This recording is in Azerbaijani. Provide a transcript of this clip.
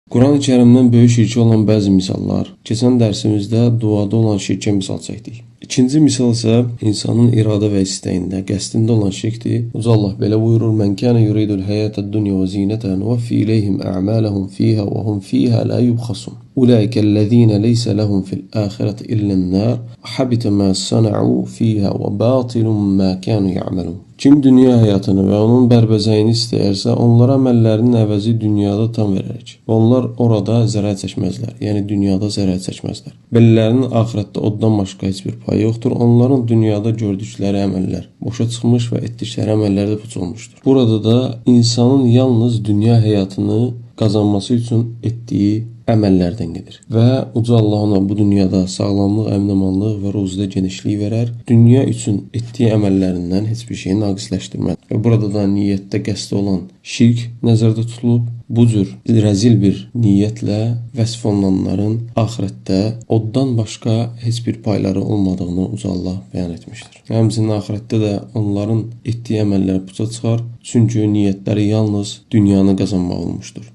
Quran-ı Kərimdən böyük şirkə olan bəzi misallar. Keçən dərsimizdə duada olan şirkə misal çəkdik. İkinci misal isə insanın iradə və istəyində, qəsdində olan şirkdir. Uca Allah belə buyurur: "Mən kana yuridul hayatad-dunya və zinataha nuvaffi ileyhim a'malahum fiha və hum fiha la yubxasun. Ulaikellezina leysa lehum fil axireti illen-nar və habita ma sana'u fiha və batilun ma kanu ya'malun." Kim dünya həyatını və onun bərbəzəyini istəyərsə, onlara əməllərinin əvəzi dünyada tam verərik. Və onlar orada zərər çəkməzlər. Yəni dünyada zərər çəkməzlər. Belələrinin axirətdə oddan başqa heç bir payı yoxdur. Onların dünyada gördükləri əməllər boşa çıxmış və etdikləri əməllər də puç olmuşdur. Burada da insanın yalnız dünya həyatını qazanması üçün etdiyi əməllərdən gedir. Və Uca Allah ona bu dünyada sağlamlıq, əmin-amanlıq və ruzidə genişlik verər. Dünya üçün etdiyi əməllərindən heç bir şeyi naqisləşdirməz. Və burada da niyyətdə qəsdi olan şirk nəzərdə tutulub. Bu cür rəzil bir niyyətlə vəsf olunanların axirətdə oddan başqa heç bir payları olmadığını Uca Allah bəyan etmişdir. Həmçinin axirətdə də onların etdiyi əməllər puça çıxar, çünki niyyətləri yalnız dünyanı qazanmaq olmuşdur.